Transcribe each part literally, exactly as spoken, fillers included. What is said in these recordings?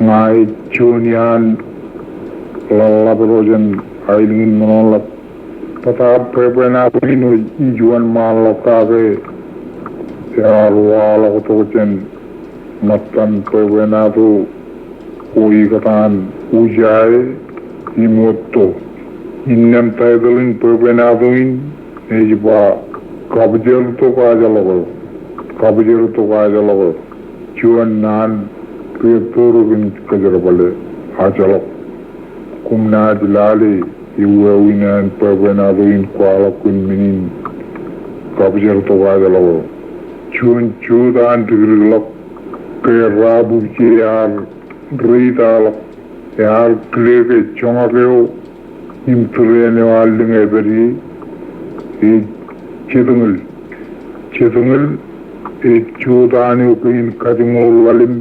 Ña ej juon iaan ḷōḷḷap ro jān aelōñ in Ṃaḷoeḷap. Bōtaab bwebwenato in ej juon ṃaanḷọk kake ear waḷọktok jān ṃōttan bwebwenato ko ikōtaan ujae im otto. Innām taitōḷ in bwebwenato in ej ba Kabjertok Ajḷọk Eok. Kabjertok Ajḷọk Eok. Juon naan ri etto ro kōn kōjerbale ajḷọk. Koṃ naaj lale ewāween an bwebwenato in kwaḷọk kōn men in Kabjertok Ajḷọk Eok. Juon jota an dikdikḷọk ke Rabwibje ear reitaḷọk, ear kile ke joñak eo im tūriaṃ eo allōñ epād ie ej Jetñūl. Jetñūl ej jota eo kein kajoñoul ḷalem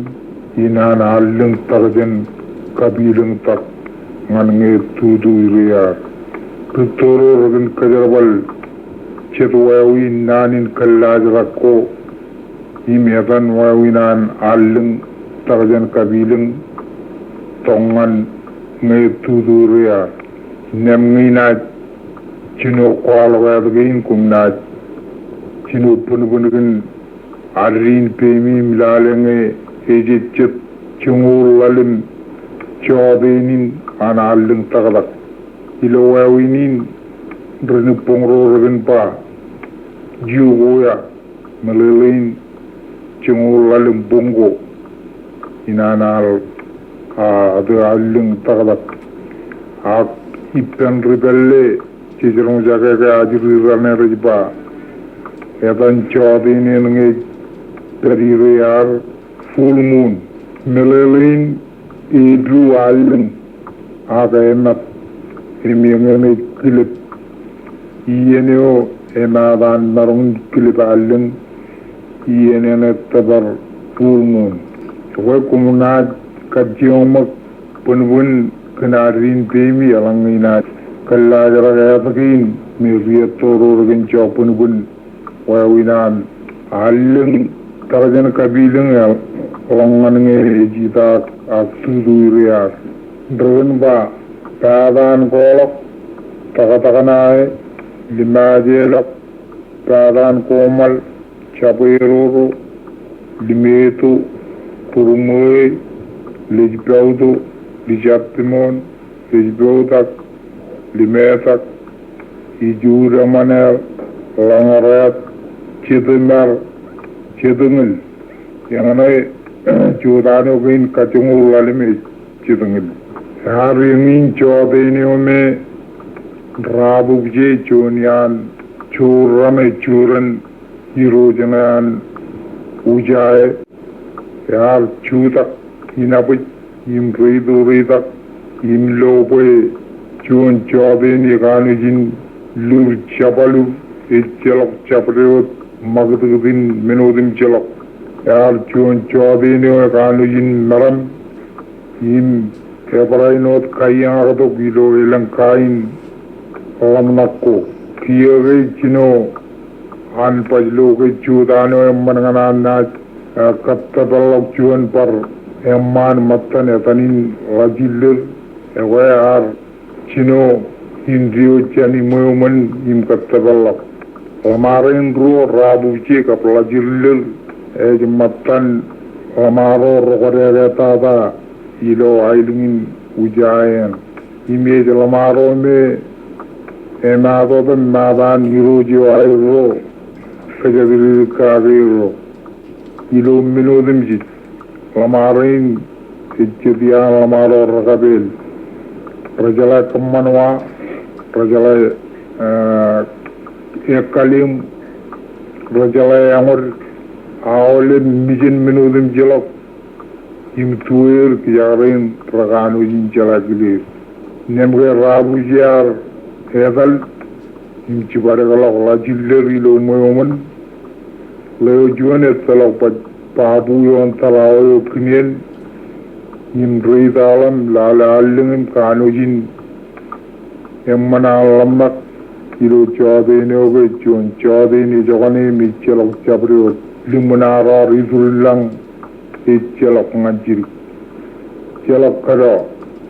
in an allōñ tak jān kapilōñ tak ñan ñe tutu ire ear. Ri etto ro rekōn kōjerbal jet wāween naan in kōllaajrak ko im etan wāween an allōñ tak jān kapilōñ tok ñan ñe tutu ire ear. Innām ñe inaaj jino kwaḷọk āt kein, koṃ naaj jino bōnbōn kōn ad in peimi im lale ñe ejejjet joñoul ḷalem joteen in an allōñ taktak. Ilo wāween in ri nukboñ ro rekōn ba Jukoia, meḷeḷein joñoul ḷalem boñ ko in an al, a, allōñ taktak. Ak ippān ri pālle jej roñjake ke ajri raṇe rej ba etan joteen in ñe ej pād ire ear full moon. Meḷeḷein edu allōñ ak emat im eñin ej kilep. Iien eo emaat an maroñ in kilep allōñ, iien eṇ ettōpar full moon. Ekwe koṃ naaj kajjioñ ṃōk bōnbōn kōn ad in peimi eḷaññe inaaj kōllaajrak āt kein me ri etto ro rekōn jọbōnbōn wāween an allōñ tak jān kapilōñ eḷọk ñan ñe ej itaak ak tutu ire ear. Rekōn ba Pataan Koḷọk, Taktaknae, Limajeḷọk, Pataan Koṃal, Jabwēroro, Limeto, Kurṃwōe, Lejbauto, Lijattimon, Lejbautak, Limetak, Ijudaṃaneḷ, Ḷōñrāt, Jetmar, Jetñūl. Eñṇe jota eo kein kajoñoul ḷalem ej Jetñūl. Ear eñin joteen eo me Rabwibje juon iaan joorrāme juon irooj eṇ an ujae. Ear jutak inabōj im reidoreidak im lo bwe juon joteen ekanooj in lur jabdewōt ejjeḷọk jabdewōt ṃakūtkūt in men otemjeḷọk. Ear juon joteen eo ekanooj in meram im ebrain wōt kaieñaktok ilo elōñ kain ḷōmṇak ko. Kiiō ke jino an baj lo ke jota eo eṃṃan ñan an naaj, eh, kōttōpar ḷọk juon bar eṃṃaan ṃōttan etan in Ḷajilōr, ekwe ear jino in diwōj jān iṃweo ṃōn im kōttōpar ḷọk. Ḷōṃarein ruo, Rabwibje kab Ḷajilōr, ej ṃōttan ḷōṃaro rokadeketata ilo aelōñ in ujae eṇ. Im ej ḷōṃaro me emaat wōt im maat an irooj eo aerro kōjatdikdik kake erro ilo men otemjej. Ḷōṃarein ej jet iaan ḷōṃaro rekapeel. Rejeḷā kōṃṃan wa, rejeḷā, eh, ekkalem, rejeḷā eñwōd, aolep mijen men otemjeḷọk im tuweer kijarein rekanooj in jeḷā kileer. Innām ke Rabwibje ear etal im jibadekḷọk Ḷajilōr ilo iṃweo ṃōn, ḷeo juon ettoḷọk baj babu ioon talao eo kinien im reitaḷọk im lale allōñ im kanooj in eṃṃan an ḷōmṇak ilo joteen eo ke juon joteen ejokane im ejjeḷọk jabdewōt. Liṃwin arro iturūḷañ ejjeḷọk ñan jidik. ejjeḷọk kōdọ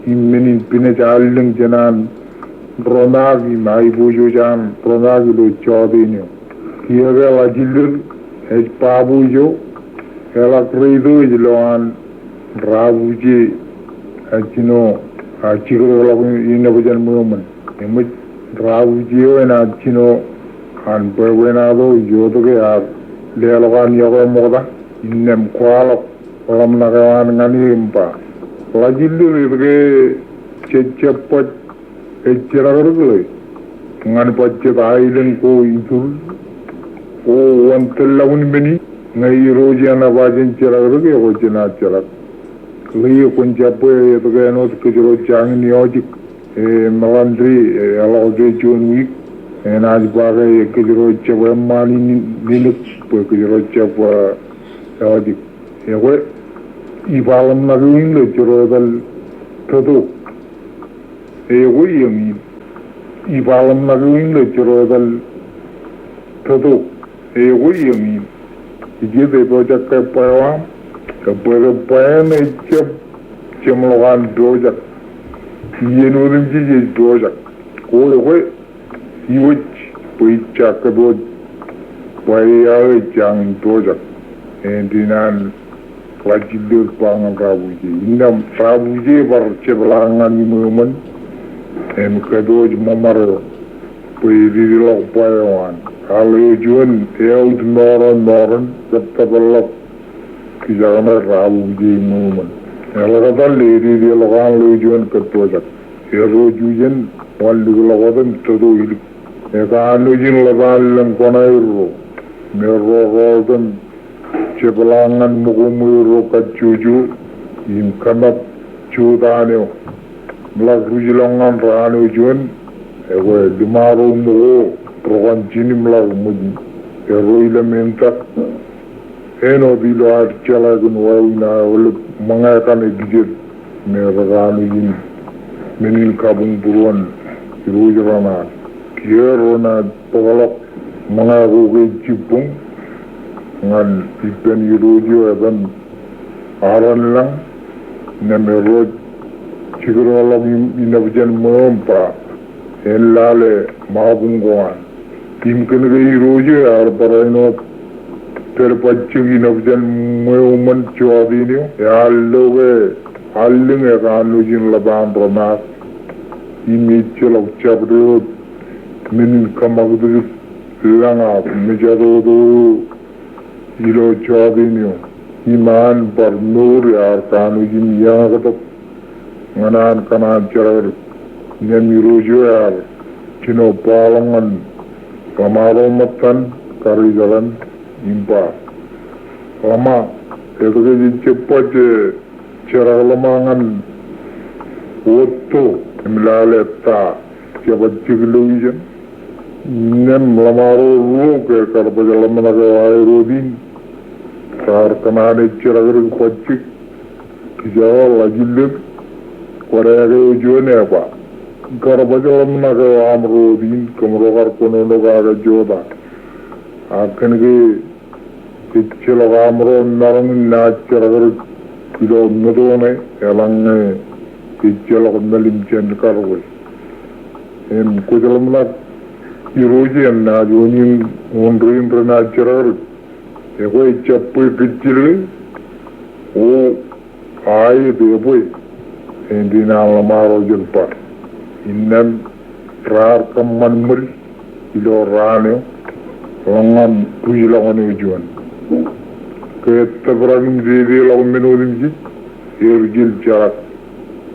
im men in pinejallōñ jān an romaak im aiboojoj an romaak ilo jọteen eo. Kiiō ke Ḷajilōd ej baabojo, eḷak reito ej lo an Rabuje, ej jino, a, jikūrḷọk inepōjen ṃweo ṃōn. Eṃōj Rabuje eo enaaj jino an bwebwenato ijoko ear leḷọk an yokwe ṃokta innām kwaḷọk ḷōmṇak eo an ñan e im ba, Ḷajilōd, etke jej jab baj ejjeḷọk ri ḷe ñan baj jet aelōñ ko itur ko wōn tōllọkin men in? Ñe Irooj eṇ ej ba jen jeḷak ri ke, ekwe jenaaj jeḷak. Ḷe kwōn jab bwe etke āinwōt kōjro jañin eo ej, e, Meḷan Dei, e, eḷọk ke juon wiik enaaj ba ke kōjro jab eṃṃaan in, in, in bwe kōjro jab, e, eo ej. Ekwe, iba ḷōmṇak eo in ḷe jero etal tōto. Ekwe, eñin. Iba ḷōmṇak eo in ḷe jero etal tōto. Ekwe, eñin. Ijeet, epojak ke bwe eo aṃ, ke bwe ke bwe eṇ ejab jeṃḷọk an pojak. Iien otemjej ej pojak. Ko ekwe, iwōj bwe ij ja kōpooj bwe eo ej jañin pojak. Āindein an Ḷajilōd ba ñan Rabuje. Innām Rabuje bar jepḷaak ñan iṃweo ṃōn im kōpooj ṃōṃaro bwe edidilọk bwe eo an. Al eo juon eaut mour, mour in kōttōpar ḷọk kijakṇe Rabuje iṃweo ṃōn. Eḷak etal edidilọk an ḷe juon kōppojak. Erro jujen wanlikḷọk wōt im tōto ilik. Ekanooj in ḷap an lōñ kōṇaerro im erro rọọltok im jepḷaak ñan ṃōko ṃweerro kajjojo im kōmab jutak eo. Im ḷak ruj ḷọk ñan raan eo juon, ekwe, limaroñ ṃōko rokan jin im ḷak ṃōj erro ilem entak. Āinwōt ilo ad jeḷā kōn wāween aolep ṃōñā kaṇe kijer me rekanooj in men in kabuñbūruon Irooj renaaj. Kiiō renaaj bōkḷọk ṃōñā ko ke jibboñ ñan ippān Irooj eo eban aran lañ, innām erro jikūrḷọk inepōjen ṃweo im ba, en lale ṃabuñ ko an. Im kōn ke Irooj eo ear barāinwōt pād bajjek inepōjen ṃweo ṃōn jọteen eo, ear lo ke allōñ ekanooj in ḷap an romaak im ejjeḷọk jabdewōt men in kōṃakūtkūt lañ ak mejatoto eo ilo jọteen eo. Im an bar mour ear kanooj in iñaktok ñan an kōṇaan jerakdik. Innām Irooj eo ear jino baḷọk ñan ḷōṃaro ṃōttan karijeran im ba, Ḷōṃa, etke jej jab baj jerak ḷōṃa ñan wōt to im lale ta jebajjek ilo ijeṇ? Innām ḷōṃaro ruo ke karbōjḷōmṇak eo aer wōt in raar kōṇaan ejjeḷọk dik bajjek. Kijak eo Ḷajilōd, kwōdeak eo juon eba, karbōjḷōmṇak eo aṃro wōt in kōmro kar kōnono kake jota. Ak kōn ke ejjeḷọk aṃro maroñ in naaj jerakdik ilo metoṇe eḷaññe ejjeḷọk mālim jān karwōj. Im kwōjḷōmṇak Irooj eṇ naaj wōn in, wōn rein renaaj jerakdik. Ekwe, ejjab bwe kōjjilōk, o aet ebwe, āindein an ḷōṃaro jen ba. Innām raar kōṃṃan ṃōd ilo raan eo ḷọk ñan bwijḷọk eo juon. Ke ettōprak im dedeḷọk men otemjej, er jil jerak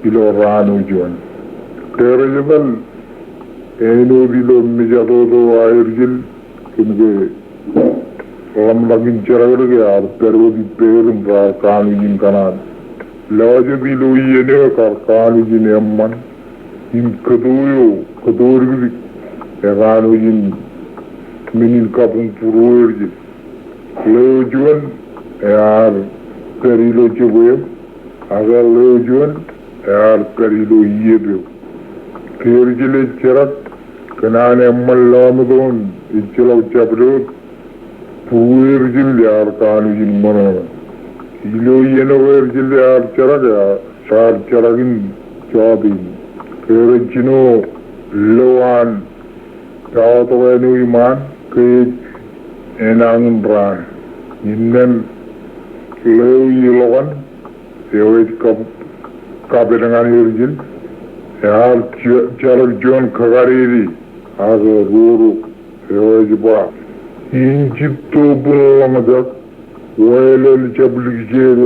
ilo raan eo juon. Ke rej etal āinwōt ilo mejatoto aer jil, kōn ke ḷōmṇak in jerakdik ear pād wōt ippāer im raar kanooj in kōṇaan lewōj wōt ilo iien eo ekar kanooj in eṃṃan im kōto eo, kōto dikdik ekanooj in men in kabuñbūruo er jil. Ḷeo juon ear pād ilo jebweo, ak ḷeo juon ear pād ilo iepeo. Ke er jil ej jerak, kōn an eṃṃan lọmeto im ejjeḷọk jabdewōt, būrueer jil ear kanooj in ṃōṇōṇō. Ilo iien ko erjel ear jerak, ear jerak in jọteen. Ke rej jino lo an pāātok āinwōt iṃaan ke ej enañin raan. Innām lo eo ilokan eo ej kab-, kabōd ñan erjel, ear je-, jerak juon kakadede ak roro eo ej ba, Injipto bōn ḷōñtak, wālel jab likjeel,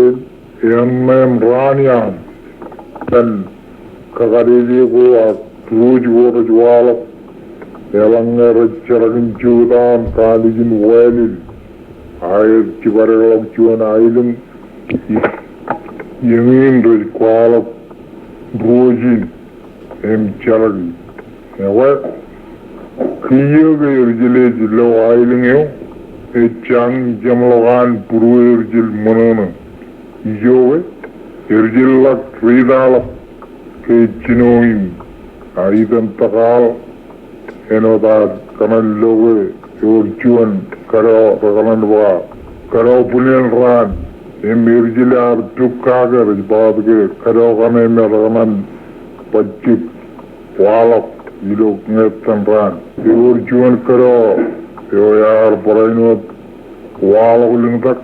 eṃṃan raan iaan. Kōn kakadede ko ak ruj ko rej waḷọk, eḷaññe rej jerak in jota im kalijin wālel, aer jibadekḷọk juon aelōñ, eñin rej kwaḷọk ruj in im jerak. Ekwe, kiiō ke erjel ej lo aelōñ eo, ej jañin jeṃḷọk an būruerjel ṃōṇōṇō. Ijoke, erjel ḷak riitaḷọk ke ej jino im, a, itan tōkaḷ āinwōt ad kōṇaan lo ke ewōr juon kōdọ rekōṇaan ba kōdọ bunen raan, im erjel ear pok kake rej ba ke kōdọ kaṇe me rekōṇaan bajjek waḷọk ilo ñe etan raan. Ewōr juon kōdọ eo ear barāinwōt waḷọk lōñtak.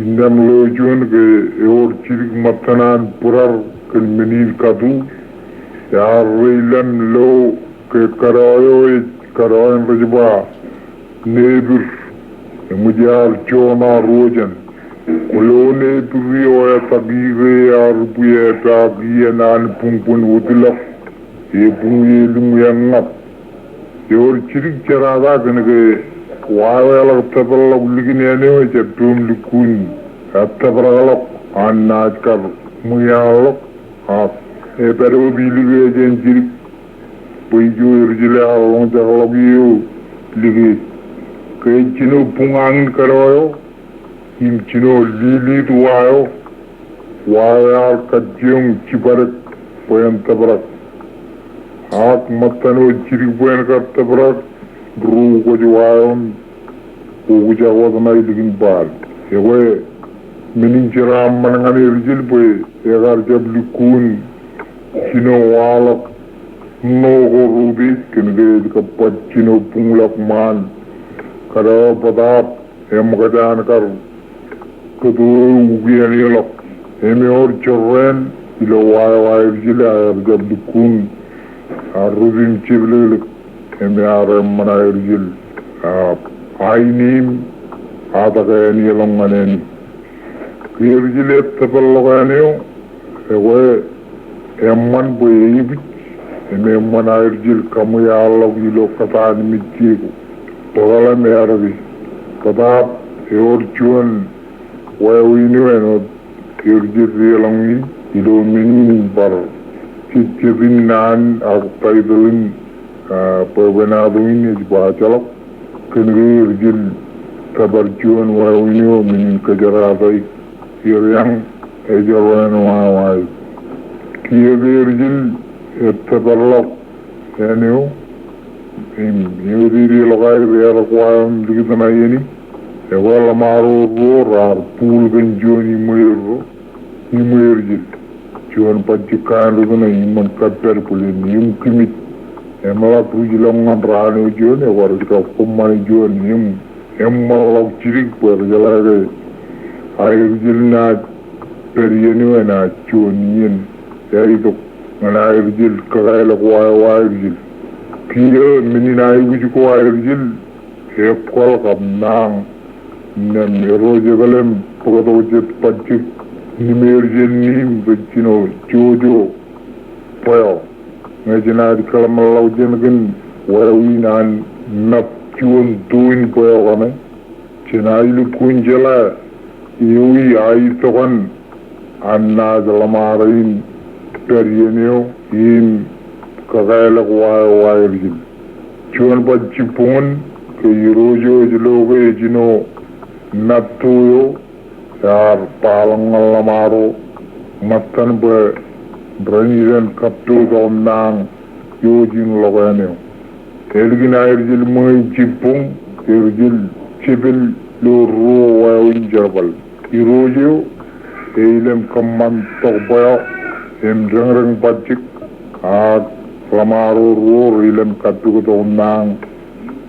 Innām lo juon ke ewōr jidik ṃōttan an būrar kōn men in katu. Ear reilaṃ lo ke kōdọ eo ej kōdọ in rej ba nepir. Eṃōj ear joorṇa ruo jān. Kwōlo nepir eo etak ike ear bwe epaak iien an buñbōn wōtlọk. Ebuñ elōñ eññap. Ewōr jidik jerata kōn ke wa eo eḷak tōparḷọk likin āne eo ejjab peiṃ lukkuun ettōprakḷọk an naaj kar ṃwiaanḷọk. Ak epād wōt ilik eo jān jidik bwe ijo erjel ear ḷōñjakḷọk eo likej. Ke ej jino buñañin kōdọ eo im jino liliit wa eo, wa eo ear kajjioñ jibadek bwe en tōprak. Ak ṃōttan eo jidik bwe en kar tōprak, ri-ukwōj wa eo im okjak wōt ṇa ilikin baal. Ekwe, men in jeraaṃṃan ñan erjel bwe ekar jab lukkuun jino waḷọk ṇo ko rūtej kōn ke ej kab baj jino buñḷọk ṃaan kōdọ bōtaab eṃōkaj an kar kōto eo ukwianeḷọk. Im ewōr jorrāān ilo wa eo aerjel ear jab lukkuun, a, rūtōl im jepḷōklōk. Im ear eṃṃan aerjel, a, ainiim atak āneḷọk ñan āne. Ke erjel ettōparḷọk āne eo, ekwe eṃṃan bwe eibwij, im eṃṃan aerjel kaṃwiaanḷọk ilo kōtaan mejje ko. Bōkḷā im ear ke. Bōtaab ewōr juon wāween eo āinwōt erjel deḷọñ in ilo men in bar jejjet in naan ak taitōḷ in, a, bwebwenato in ej ba ejjeḷọk. Kōn ke erjel tōpar juon wāween eo men in kōjerataik er eañ ejorrāān wāween. Kiiō ke erjel ettōparḷọk āne eo im eutiej ḷọk aer eḷak wa eo im likūt ṇa iien in. Ekwe ḷōṃaro ruo raar buul kōn juon iṃweerro, iṃweerjel. Juon bajjek kaenrūtōn eo iṃōn kappād bōlen eṃ kimij. Im ḷak ruj ḷọk ñan raan eo juon, ekwe rej kab kōṃṃane juon eṃ, eṃṃanḷọk jidik bwe rej jeḷā ke aerjel naaj pād iien eo enaaj juon iien eo itok ñan aerjel kōkaelōk wa eo aerjel. Kiiō men in aikuj ko aerjel ekwōḷ kab nañin. Innām erro ej ekōḷ im bōktok jet bajjek nimeer jān neim rej jino jojo bwe eo. Ñe jenaaj kōḷmānḷọkjeṇ kōn wāween an map juon to in bwe eo kaṇe, jenaaj lukkuun jeḷā ewi aitokan an naaj ḷōṃaro in pād iien eo im kōkaelōk wa eo aerjel. Juon bajjek buñūn ke irooj eo ej lo ke ejino map to eo ear baḷọk ñan ḷōṃaro ṃōttan bwe ren iren kaptootok nañin eo ej in ḷọk āne eo. Ālikin aerjel ṃōñā jibboñ, erjel jepel ilo ruo wāween jerbal. Irooj eo Eilem kōṃṃan tok bwe eo im reñreñ bajjek, ak ḷōṃaro ruo rej ilem kappukot tok nañ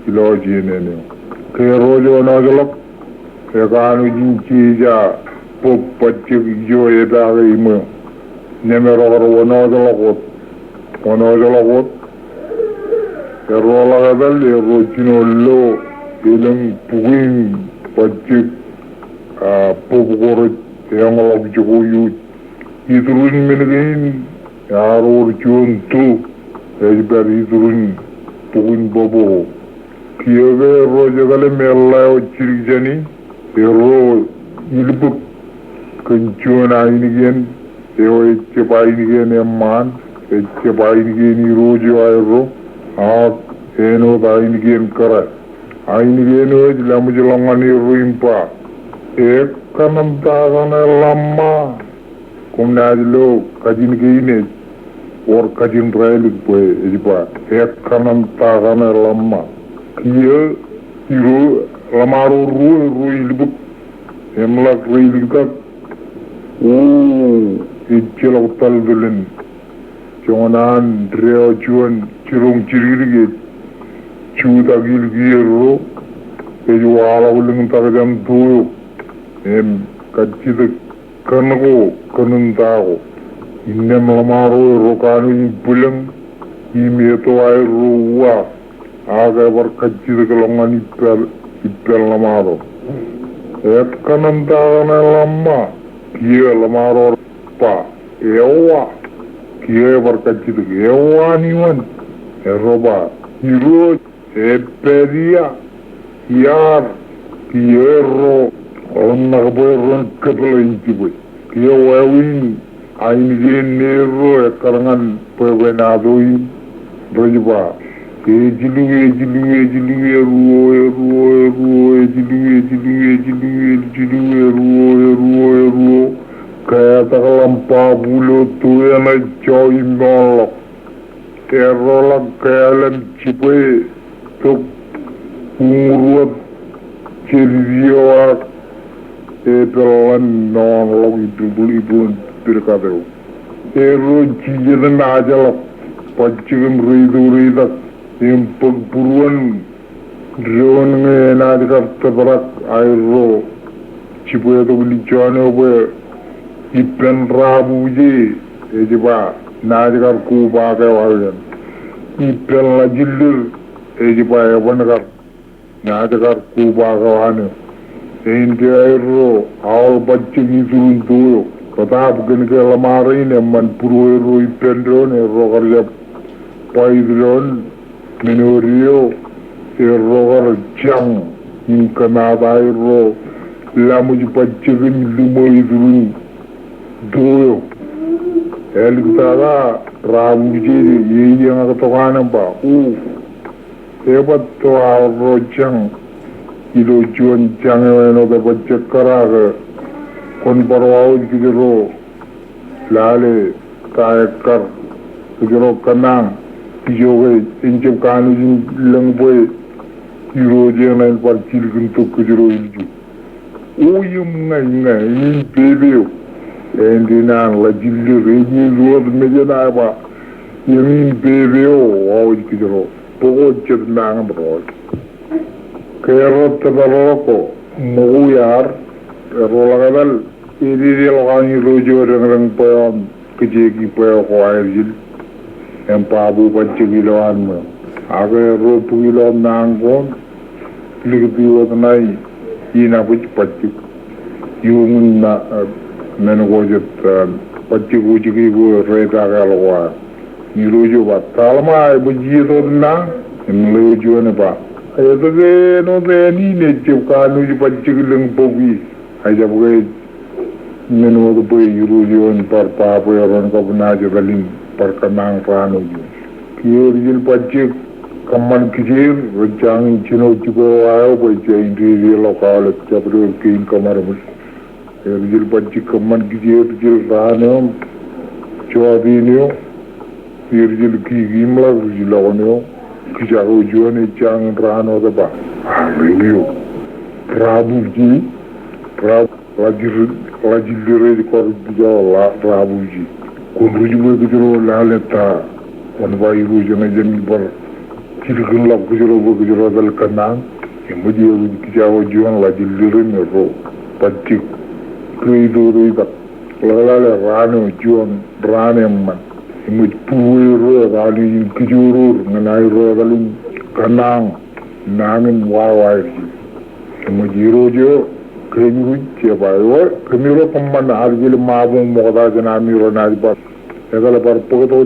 ilo jeṇeṇeo. Ke ro ej wōnọojḷọk, ekanooj in jeja bōb bajjek ijo epaake iṃweo. Neme ro kar wōnọojḷọk wōt. Wōnọojḷọk wōt. Erro ḷak etal, erro jino lo elōñ bukwōn bajjek, a, bōb ko rej eñḷọk jokwe eo. Iturin men kein, ear wōr juon to ej pād iturin bukwōn bōb ko. Kiiō ke erro ej etal im eḷḷā wōt jidik jāne, erro ilbōk kōn juon ainikien eo ejjab ainikien eṃṃaan, ejjab ainikien irooj eo aerro, ak āinwōt ainikien kōrā. Ainikien eo ej laṃōjḷọk ñan erro im ba, Ekkān im ta kaṇe ḷōṃa? Koṃ naaj lo kajin kein ej wōr kajin raelōk bwe ej ba, Ekkān im ta kaṇe ḷōṃa? Kiiō ilo ḷōṃaro ruo erro ilbōk im ḷak reiliktak. O, ejjeḷọk taltōlen. Joñan deo juon jiroñ jidikdik ej jutak ilikier ro, ej waḷọk lōñtak jān to eo im kajjitōk kōn ko, kōn ta ko. Innām ḷōṃaro erro kanooj in bwilōñ im eto aerro uwaak, ak ebar kajjitōkḷọk ñan ippān, ippān ḷōṃaro. Ekkān im ta kaṇe ḷōṃa? Kiiō ḷōṃaro rej ba, Ewa. Kiiō ebar kajjitōk, Ewa an iwōn? Erro ba, Irooj, epād ia, iar. Kiiō erro ḷōmṇak bwe erro en kōpeḷḷọk in jibwe. Kiiō wāween ainikien erro ekkar ñan bwebwenato in rej ba, Ejilu, ejilu, ejilu, eruo, eruo, eruo, ejilu, ejilu, ejilu, ejilu, eruo, eruo, eruo. Ketak ḷōṃba bul eo to eṇ ej jowi moonḷọk. Erro ḷak kāāl im jibwe tok uññūr wōt jedid eo ak epeḷḷan moonḷọk ibwibwil, ibwilōn pidkat eo. Erro jijet im ajeḷọk bajjek im reitok reitak im bōk būruon doon ñe enaaj kar tōprak aerro jibwe tok ilijoon eo bwe ippān rabwibje ej ba naaj kar koba ke wāween. Ippān ḷajillir ej ba eban kar, naaj kar koba ke wāween. Āindein aerro aoḷ bajjek iturin to eo. Rōtaab kōn ke ḷōṃaro in eṃṃan būruerro ippān doon, erro kar jab ba iturin men eo eo, erro kar jañ im kōmaat aerro laṃōj bajjek im liṃo iturin to eo. Āliktata rabwibje ej eñak tok an im ba, O, ebar to aorro jañ ilo juon jañ eo āinwōt ebajjek kōrā ke kwōn bar wāween kōjro lale ta ekkar kōjro kōmañ ijo ke en jab kanooj in lōñ bwe irooj eṇ en bar jilkintok kōjro ilju. O, im ña, ña, im pepe eo. Āindein an ḷajillir ej ej wōt mejān eo ba, im, im pepe eo, wāween kōjro. Bōk wōt jet mañōṃ ro. Ke erro tōpar ḷọk ko, ṃōko iar, erro ḷak etal, ededeḷọk an irooj eo reñreñ bwe eo im kijeek ibwe eo ko aer jil, im ba bwe bajjek ilowaan ṃweo. Ak erro bōk ilo naan ko im likūti wōt ṇae inabōj bajjek. Iuṃwin na, eh, men ko jet, eh, bajjek ujiki ko repaakḷọk ko aer. Irooj eo ba, Ta ḷōṃa, ebōj iiet wōt naan? Im ḷeo juon ej ba, Etke āinwōt āne in ejjab kanooj bajjek lōñ bōb ie? Ejjab ke ej men wōt bwe irooj eo en bar ba bwe eron kab naaj etal in bar kōmañ raan eo juon. Kiiō rijil bajjek kōṃṃan kijeer, rej jañin jino jibwe eo aō bwe ejja in dedeḷọk aolep jabdewōt kein kōṃadṃōd. Rijil bajjek kōṃṃan kijeer, rijil raan eo im jọteen eo, rijil kikiṃḷọk, rijil okōn eo, kijak eo juon ej jañin raan wōt ej ba, Ā, ḷeo eo. Rabwibje, rab- Ḷajillier, ḷajillier ej kọrij kōj ḷa, Rabubje. Kwōn ruj bwe kōjro lale ta. Kwōn ba Irooj eṇ ej bar jilkinḷọk kōjro bwe kōjro etal kōnnaan. Eṃōj erro kōj eo juon ḷajillier in erro bajjek reitok reitak. Ḷōḷḷap raan eo juon raan eṃṃan. Eṃōj būruerro ekaṇe in kōjoroor ñan aerro etal in kōnnaan nañin wāwā erro. Eṃōj Irooj eo kein ruj ej ba, ewe kōmiro kōṃṃan arjel Ṃabuñ ṃokta jān ami ro naaj bar etal bar bōktok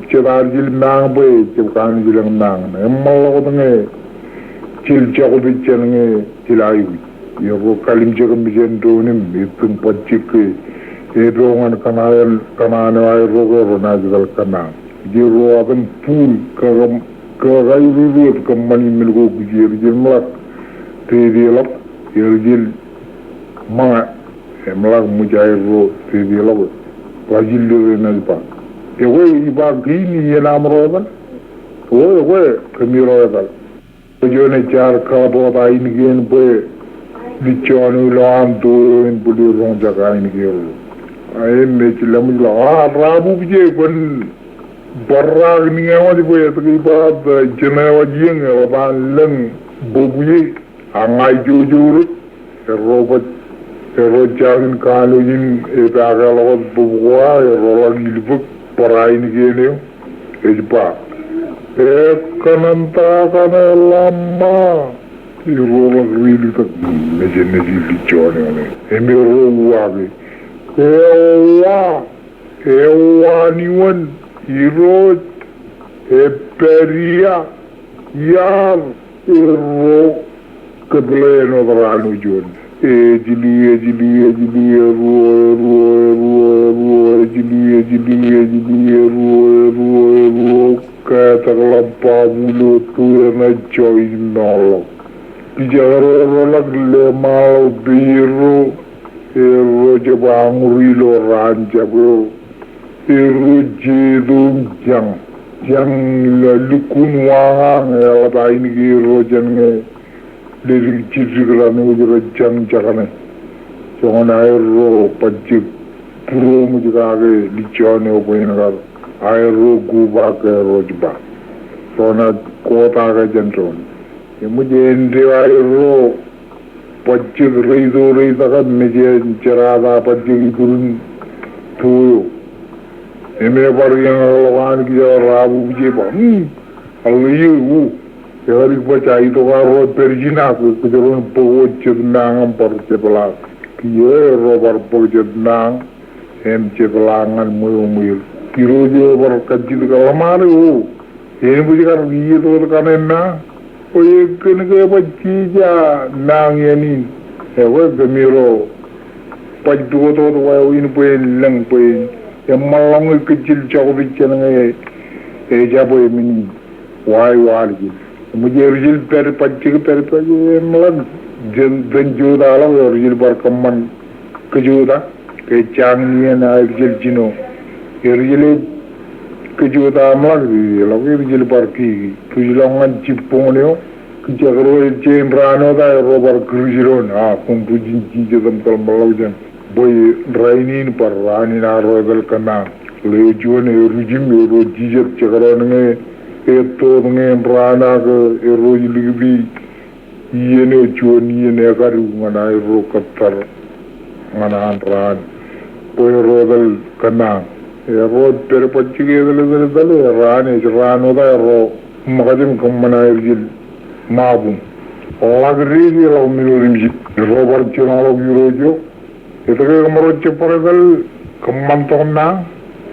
jet arjel mañ bwe jab kanooj lōñ mañ. Eṃṃanḷọk wōt ñe jel jakobej jān ñe jel aikuj. Erro kalimjek mejān doon im ettōñ bajjek ke epo ñan kōṇaan, kōṇaan eo aerro ke erro naaj etal kōnnaan. Ej erro aten būruerro kōkaerrot kōṃṃani men ko kōj erro jab ṃōk dedeḷọk, erro jab ṃōk, eṃōk ṃōj aerro dedeḷọk. Ḷajillier in ej ba, ekwe ij ba kein iien aṃro etal. O, ekwe kōmiro etal. Juon ej jaar kōḷap wōt ainikien bwe lijjoon eo ilowaan to eo en bōlen roñjake ainikien ro. Im ej lemḷọk, a, Rabubje, kwōn bar raak niñe wōt bwe etke ij ba, e, jeṇe wōt iien eḷap an lōñ bōk ie. A ña ij jouj rot. Erro baj, erro jañin kanooj in epaakḷọk wōt bōk ko aō, erro ḷak ilbōk bar ainikien eo. Ej ba, ekōṇaan ta kaṇe ḷaṃa. Erro ḷak ri-iltak mejān nejin lijjoon eo ṇe. Im erro uwaake, ewa, ewa ioon Irooj, epād ia, iar. Erro kōtḷọk āinwōt raan eo juon. Ejlu, ejlu, ejlu, eruo, eruo, eruo, eruo, ejlu, ejlu, ejlu, eruo, eruo, eruo. Katak ḷap baabuul eo, tu eṇ join mourḷọk. Kijeek erro, erro ḷak leṃaanḷọk peier ro, erro jab añuri ilo raan jab eo. Erro jeto im jañ. Jañ ilo lukkuun wañañ, eḷap ainikien ro jān ñe ledik jiddik raṇ eo rej jañ jekane. Joñan aerro bajjek būroṃōj kake lijjoon eo bwe en kar aerro go back ke erro ej ba, ro naaj go back ke jān doon. Eṃōj āindein aerro bajjek reitok reitak im mejān jerata bajjek iturin to eo. Im ebar iien eo ḷọk an kijeek Rabubje ej ba, hmm, aḷe ie, o, ekadik baj aetok arro pād ijin ak kōjro en bōk wōt jet mañ im bar jepḷaak. Kiiō erro bar bōk jet mañ im jepḷaak ñan ṃweo ṃweo. Irooj eo ebar kajjitōk, ḷōṃaro, o, en bwe ej kar iiet wōt kaṇe mañ? O, e kōn ke baj jeje mañ iien in. Ekwe kōmiro baj pukot wōt wāween bwe en lōñ bwe en, eṃṃanḷọk ñe kōj jel jakobej jān ñe ejabwe men in. Wāween ḷọk. Eṃōj erro jel pād bajjek, pād bajjek, eṃṃanḷọk jān, jān jota ḷọk erro jel bar kōṃṃan kōjota. Ke jañin iien aer jel jino. Erro jel kōjota eṃṃanḷọk, ḷọk erro jel bar kiki. Ruj ḷọk ñan jibboñ eo. Kijeek ro ej jañin raan eo ta erro bar kūrij doon. A, kwōn ruj in jijet im tōlṃōḷḷọk jān. Bwe rainin bar raan in arro etal kōnnaan. Ḷeo juon erro ruj im erro jijet jekdọọn ñe ettoot ñe en raan ak erro ej likūt iien eo juon iien ekadu ñan aerro kōttar ñan an raan. Bwe erro etal kōnnaan. Erro pād bajjek etal, etal, etal, raan ej raan eo ta erro ṃōkaj im kōṃṃan aer jel Ṃabuñ. Ḷak dedeḷọk men otemjej. Erro bar jiroñḷọk irooj eo. Etke kōmro jab bar etal kōṃṃan tok mañ?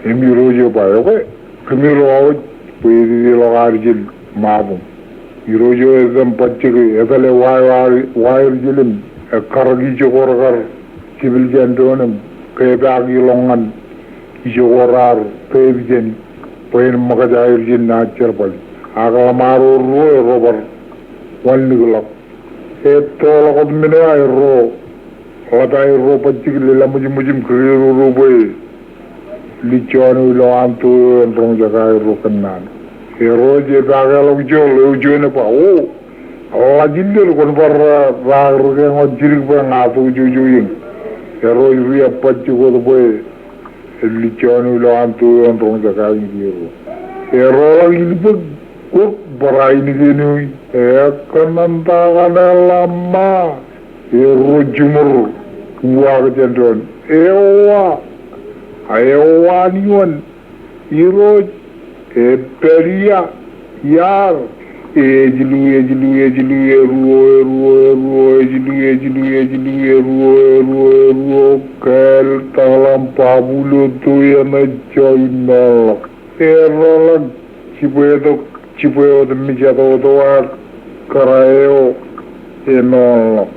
Im irooj eo ba, ekwe kōmiro aō bwe ededeḷọk aer jel Ṃabuñ. Irooj eo etam bajjek etale wa, wa, waer jel im ekkar ijoko rekar jepel jān doon im kepaaki ḷọk ñan ijoko raar pād jāni bwe en ṃōkaj aer jel naaj jerbal. Ak ḷōṃaro ruo erro bar wanlikḷọk. Ettoḷọk wōt men eo aerro, ḷap aerro bajjek lelaṃōjṃōj im kōreroro bwe lijjoon eo ilowaan to eo en roñjake aerro kōnnaan. Erro ej epaakḷọk ijo, eo juon ej ba, o, ḷajillier, kwōn bar raak ri-keño jidik bwe ña tok ijo, ijo iien. Erro ri ebbajjek wōt bwe ellijjoon ilo an to eo en roñjake ainikierro. Erro ḷak ilbōk kōk barāinikeneoi. Ekkōnnaan ta kaṇe ḷōṃa. Erro jiṃor uwaak jān doon. Ewa. A ewa an iuan. Irooj, epād ia, iar, ejlu, ejlu, ejlu, eruo, eruo, eruo, ejlu, ejlu, ejlu, eruo, eruo, eruo, kāāl, tōḷaṃ, babulo, to eṇ ej join ṃaanḷọk. Erro ḷak jibwe tok, jibwe wōt mejatoto ak kōrā eo emaanḷọk.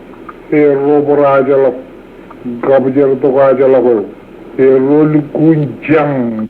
Erro bar ajḷọk, kabjeḷ tok ajḷọk eo. Erro lukkuun jañ.